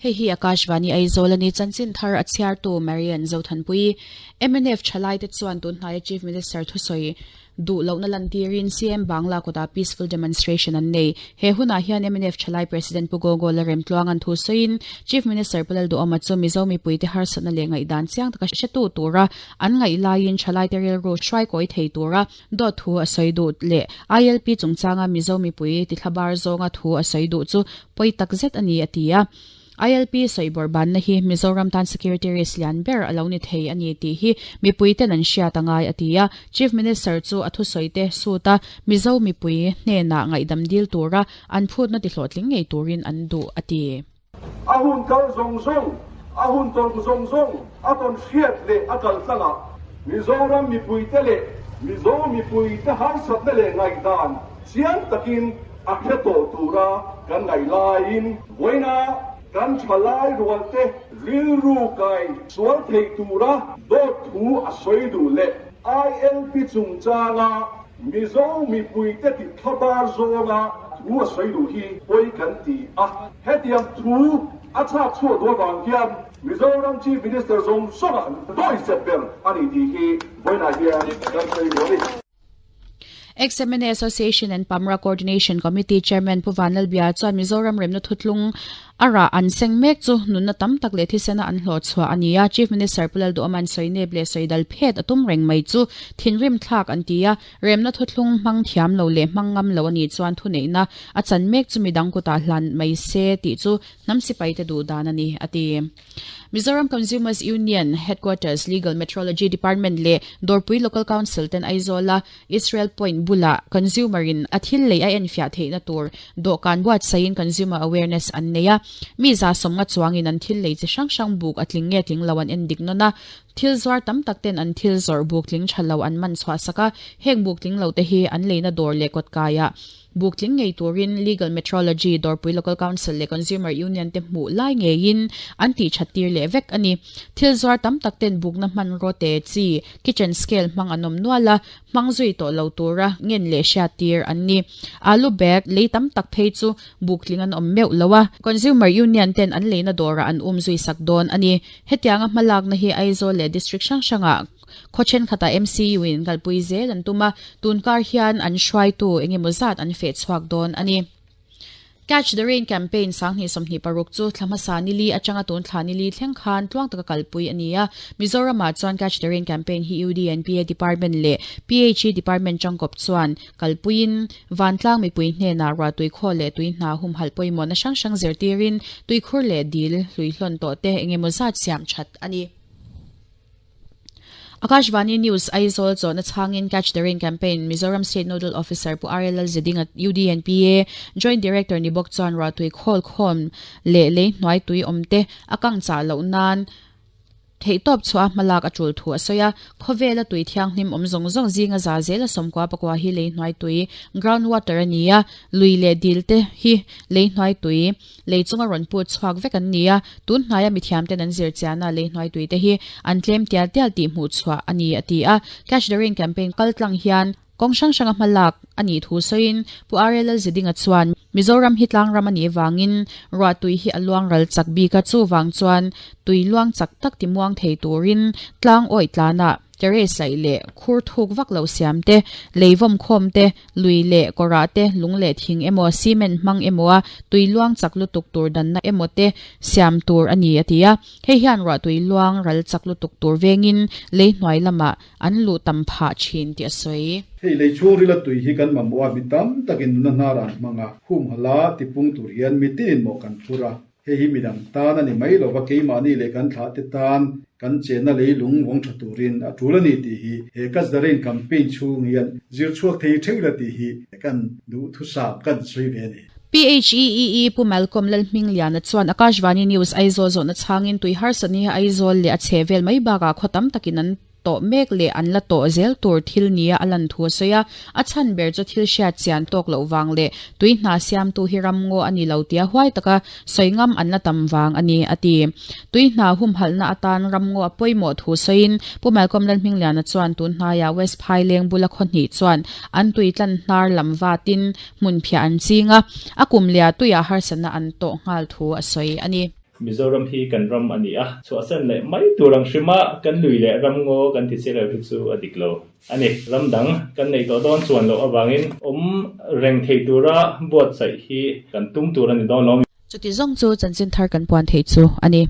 Hei hi Akashvani Aizawl a ni. Chanchin thar a chhiartu Marian Zothanpui. Mnf thalaite chuan tunhnaia Chief Minister thusawi duh lohna lantirin CM Bangla kawtah peaceful demonstration an nei. He hunah hian mnf thalai President Pu Gogola Remtluanga'n thu sawiin Chief Minister Pu Lalduhawma chu Mizo mipuite harsatna leh ngaihdan chiang taka hretu tura an ngaih laiin thalaite rilru hruaikawi thei tura dawt thu a sawi duh leh ILP chungchanga Mizo mipui tithlabar zawnga thu a sawi duh chu pawi tak zet a ni a ti a. ILP sawibawrh banna hi Mizoram tan security risk lian ber a lo ni thei a ni tih hi mipui ten an hriat a ngai a ti a. Chief Minister chu a thusawi te suit a, Mizo mipui hnenah ngaihdam dil tura an phutna tihlawhtling ngei turin an duh a ti. A hun kal zawng zawng, a hun tawng zawng zawng a tawn hriat leh a kal tlangah Mizoram mipuite leh Mizo mipuite harsatna leh ngaihdan chiang takin a hre tawh tura kan ngaih laiin vawiina kan thalai rualte rilru kai sual theih tura dawt thu a sawi duh leh ILP chungchanga Mizo mipuite ti thlabar zawnga thu a sawi duh hi pawi kan ti a. Hetiang thu a chhak chhuah duh avang hian Mizoram Chief Minister zawng zawngah dawihzep ber a ni tih hi vawiinah hian kan sawi duh a ni. Ex-MNA Association and Pamra Coordination Committee Chairman Pu Vanlalbia chuan Mizoram remna thutlung a rah an seng mek chu nunna tam tak leh thisena an hlawh chhuah a ni a. Chief Minister Pu Lalduhawma'n sawi nep leh sawi dal phet a tum reng mai chu thinrim thlak an ti a. Remna thuthlung hmang thiam lo leh hmang ngam lo a nih chuan thuneihna a chan mek chu midang kutah hlan mai se tih chu hnam sipaite duh dan a ni, a ti. Mizoram Consumers Union Headquarters Legal Metrology Department leh Dawrpui Local Council ten Aizawla Israel Point bulah consumer in a thil lei a enfiah theihna tur dawhkan buatsaihin consumer awareness an nei a. Mi 150 chuangin an thil lei chi hrang hrang buk a tling nge tling lo an endik nawn a. Thil zuar tam tak ten an thil zawrh buk tling tha lo an man chhuah sak a, heng buk tling lo te hi an leina dawr leh kawtkaiah Buk tling ngei turin Legal Metrology, Dawrpui Local Council leh Consumer Union te hmuh lai ngeiin an tih that tir leh vek a ni. Thil zuar tam tak ten bukna hmanraw te chi, kitchen scale hmang an awm nual a, hmang zui tawh lo tura ngen leh hriat tir an ni. Alu bag lei tam tak phei chu buk tling an awm meuh lo a, Consumer Union ten an leina dawrah an um zui sak dawn a ni. Hetianga hmalakna hi Aizawl leh District hrang hrangah Khaw thenkhatah MCU in kalpui zel an tum a, tun kar hian an hruaitu eng emaw zat an feh chhuak dawn a ni. Catch the Rain campaign 2026 chu thla hmasa ni li atanga tun thla ni li thleng khan tluang taka kalpui a ni a. Mizoramah chuan Catch the Rain campaign hi UDNPA Department leh PHE Department tangkawp chuan kalpuiin vantlang mipui hnenah ruahtui khaw leh tui hna humhalh pawimawhna hrang hrang zirtirin tuikhur leh dil hluihlawn tawh te eng emaw zat siam that a ni. Akashvani News Aizawl chawhna chhangin Catch the Rain Campaign Mizoram State Nodal Officer Pu RLL Zedinga UDNPA Joint Director ni bawk chuan ruahtui khawl khawm leh lei hnuai tui awm te a kang chah loh nan theihtawp chhuah a hmalak a tul thu a sawi a. Khawvela tui thianghlim awm zawng zawng zinga za zela 90 pakua hi lei hnuai tui, ground water, a ni a, lui leh dil te hi lei hnuai tui, Lei chunga rawn put chhuak vek an ni a, tun hnaia mithiam ten an zir chiahna lei hnuai tui te hi an tlem tial tial tih hmuh chhuah a ni a ti a. Catch the Rain campaign kal tlang hian kawng hrang hranga hma lak a nih thu sawiin Pu RLL Zidinga chuan Mizoram hi tlang ram a nih vangin ruah tui hi a luang ral chak bik a, chuvang chuan tui luang chak tak ti muang thei turin tlang awih tlanah Terrace laih leh khur thuk vak lo siam te, lei vawm khawm te, lui leh kawrah te, lung leh thing emaw, cement hmang emaw a tui luang chak lutuk tur danna emaw te siam tur a ni a ti a. Hei hian ruah tui luang ral chak lutuk tur vengin lei hnuai lamah an luh tam phah thin tih a sawi. Hei lei chhungrila tui hi kan mamawh a, mi tam takin nuna hnar an hmang a, humhala tipung tur hian mitinin mawh kan phur a. Hei hi midang tan a ni mai lova, keimahni leh kan thlahte tan kan chenna leilung vawng tha turin a tul a ni tih hi he Catch the Rain campaign chhung hian zir chhuak thei theuh ila tih hi kan duhthusam kan sawi ve a ni. PHEEE Pu Malcolm Lalhmingliana chuan Akashvani News Aizawl zawhna chhangin tui harsatni hi Aizawl leh a chhehvel mai bakah khaw tam takin an tawh mek leh an la tawh zel tur thil nia a lan thu a sawi a, a chhan ber chu thil hriat chian tawk loh vang leh tui hna siamtu hi ramngaw a ni lo tia huai taka sawi ngam an la tam vang a ni, a ti. Tui hna humhalhna atan ramngaw a pawimawh thu sawiin Pu Malcolm Lalhmingliana chuan tun hnaiah West Phaileng bula khaw hnih chuan an tui tlan hnar lam vatin hmun phiah an ching a, a kum lia tuiah harsatna an tawh nghal thu a sawi a ni. Mizoram hi kan ram a ni a, chhuahsan leh mai tur ang hrima kan lui leh ram ngaw kan ti chiah lo hi chu a dik lo a ni. Ram dang kan neih tawh dawn chuan loh avangin awm reng thei tura buatsaih hi kan tum tur a ni dawn lo. Chuti zawng chu chanchin thar kan puan theih chu a ni.